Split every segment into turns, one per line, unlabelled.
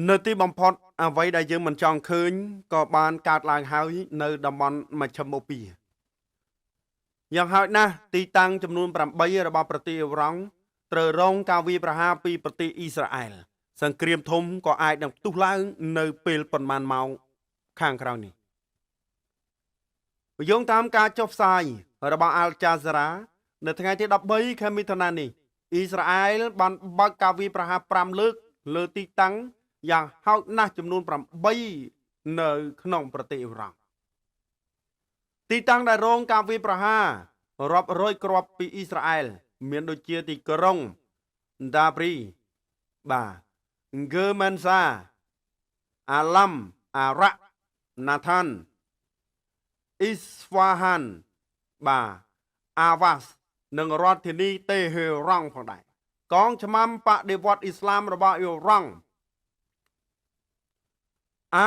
នៅទីបំផុតអ្វីដែលយើងមិនចង់ឃើញក៏បានកើតឡើងហើយនៅតំបន់មជ្ឈិមបូព៌ាយ៉ាងហោចណាស់ទីតាំងចំនួន8របស់ប្រទេសអ៊ីរ៉ង់ត្រូវរងការវាយប្រហារពីប្រទេសអ៊ីស្រាអែលសង្គ្រាមធំក៏អាចនឹងផ្ទុះឡើងនៅពេលប៉ុន្មានម៉ោងខាងក្រោយនេះយោងតាមការចុះផ្សាយរបស់អាល់ចាហ្សារ៉ានៅថ្ងៃទី13ខែមិថុនានេះអ៊ីស្រាអែលបានបើកការវាយប្រហារ5លើកលើទីតាំងយ៉ាងហោចណាស់ចំនួន8នៅក្នុងប្រទេសអ៊ីរ៉ង់ទីតាំងដែលរងការវាយប្រហាររាប់រយគ្រាប់ពីអ៊ីស្រាអែលមានដូចជាទីក្រុងដាព្រីបាទហ្គឺមែនសាអាឡាំអារ៉ាក់ណាថានអ៊ីស្វ៉ាហានបាទអាវ៉ាសនិងរដ្ឋធានីតេហេរ៉ង់ផងដែរកងឆ្មាំបដិវត្តអ៊ីស្លាមរបស់អ៊ីរ៉ង់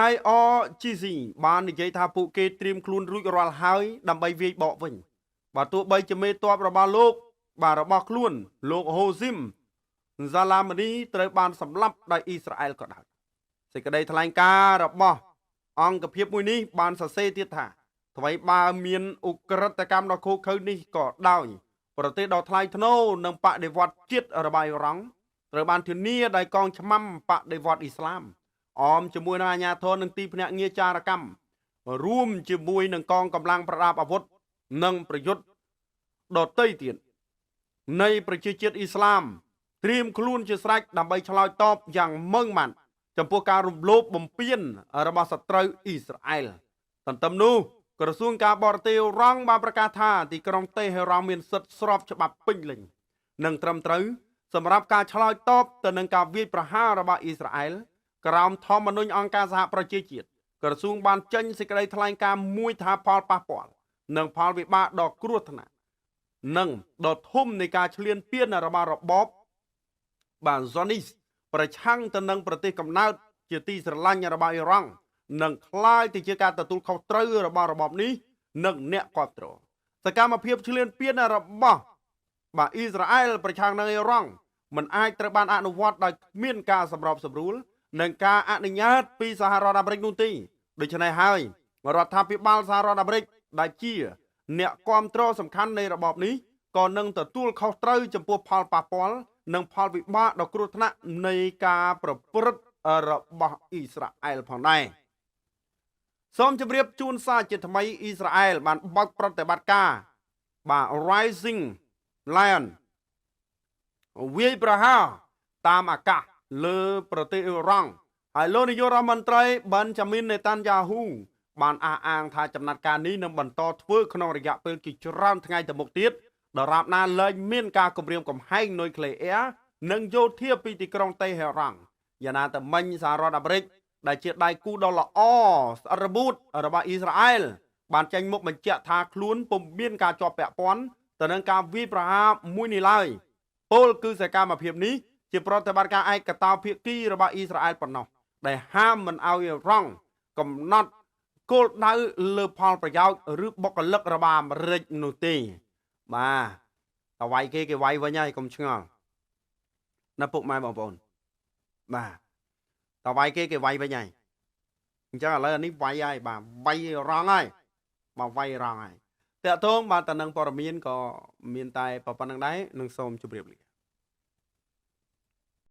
IRGC បាននិយាយថាពួកគេត្រៀមខ្លួនរួចរាល់ហើយដើម្បីវាយបកវិញបើទោះបីជាមេតបរបស់លោកបាទរបស់ខ្លួនលោកហូស៊ីមហ្សាឡាម៉ានីត្រូវបានសម្លាប់ដោយអ៊ីស្រាអែលក៏ដោយសេចក្តីថ្លែងការណ៍របស់អង្គភាពមួយនេះបានសរសេរទៀតថាថ្វីបើមានឧក្រិដ្ឋកម្មដ៏ឃោរឃៅនេះក៏ដោយប្រទេសដ៏ថ្លៃថ្នូរនិងបដិវត្តជាតិរបស់អ៊ីរ៉ង់ត្រូវបានធានាដោយកងឆ្មាំបដិវត្តអ៊ីស្លាមអមជាមួយនឹងអាជ្ញាធរនិងទីភ្នាក់ងារចារកម្មរួមជាមួយនឹងកងកម្លាំងប្រដាប់អាវុធនិងប្រយុទ្ធដទៃទៀតនៃប្រជាជាតិអ៊ីស្លាមត្រៀមខ្លួនជាស្រេចដើម្បីឆ្លើយតបយ៉ាងម៉ឺងម៉ាត់ចំពោះការរំលោភបំពានរបស់សត្រូវអ៊ីស្រាអែលទន្ទឹមនោះក្រសួងការបរទេសអ៊ីរ៉ង់បានប្រកាសថាទីក្រុងតេហេរ៉ង់មានសិទ្ធិស្របច្បាប់ពេញលេញនិងត្រឹមត្រូវសម្រាប់ការឆ្លើយតបទៅនឹងការវាយប្រហាររបស់អ៊ីស្រាអែលក្រោមធម្មនុញ្ញអង្គការសហប្រជាជាតិក្រសួងបានចេញសេចក្តីថ្លែងការណ៍មួយថាផលប៉ះពាល់និងផលវិបាកដ៏គ្រោះថ្នាក់និងដ៏ធំនៃការឈ្លានពានរបស់របបបាទហ្សូនីសប្រឆាំងទៅនឹងប្រទេសកំណើតជាទីស្រឡាញ់របស់អ៊ីរ៉ង់និងក្លាយទៅជាការទទួលខុសត្រូវរបស់របបនេះនិងអ្នកគ្រប់គ្រងសកម្មភាពឈ្លានពានរបស់បាទអ៊ីស្រាអែលប្រឆាំងនឹងអ៊ីរ៉ង់មិនអាចត្រូវបានអនុវត្តដោយគ្មានការសម្របសម្រួលនិងការអនុញ្ញាតពីសហរដ្ឋអាមេរិកនោះទេដូច្នេះហើយរដ្ឋាភិបាលសហរដ្ឋអាមេរិកដែលជាអ្នកគ្រប់គ្រងសំខាន់នៃរបបនេះក៏នឹងទទួលខុសត្រូវចំពោះផលប៉ះពាល់និងផលវិបាកដ៏គ្រោះថ្នាក់នៃការប្រព្រឹត្តរបស់អ៊ីស្រាអែលផងដែរសូមជម្រាបជូនសារជាថ្មីអ៊ីស្រាអែលបានបើកប្រតិបត្តិការបាទ Rising Lion វាយប្រហារតាមអាកាសលើប្រទេសអ៊ីរ៉ង់ហើយលោកនាយករដ្ឋមន្ត្រីបេនចាមីននេតាន់យ៉ាហ៊ូបានអះអាងថាចំណាត់ការនេះនឹងបន្តធ្វើក្នុងរយៈពេលជាច្រើនថ្ងៃទៅមុខទៀតដរាបណាលែងមានការគំរាមកំហែងនុយក្លេអ៊ែរនិងយោធាពីទីក្រុងតេហេរ៉ង់យ៉ាងណាទៅមិញសហរដ្ឋអាមេរិកដែលជាដៃគូដ៏ល្អស្អិតរបួតរបស់អ៊ីស្រាអែលបានចេញមុខបញ្ជាក់ថាខ្លួនពុំមានការជាប់ពាក់ព័ន្ធទៅនឹងការវាយប្រហារមួយនេះឡើយពោលគឺសកម្មភាពនេះជាប្រតិបត្តិការឯកតោភាគីរបស់អ៊ីស្រាអែលប៉ុណ្ណោះដែលហាមមិនឲ្យអ៊ីរ៉ង់កំណត់គោលដៅលើផលប្រយោជន៍ឬបុគ្គលិករបស់អាមេរិកនោះទេបាទតវាយគេគេវាយវិញហើយកុំឆ្ងល់ណាពុកម៉ែបងប្អូនបាទតវាយគេគេវាយវិញហើយអញ្ចឹងឥឡូវអានេះវាយហើយបាទវាយរងហើយបាទវាយរងហើយតកតងបាទតនឹងព័ត៌មានក៏មានតែប៉ុណ្្នឹងដែរនឹងសូមជម្រាបលា។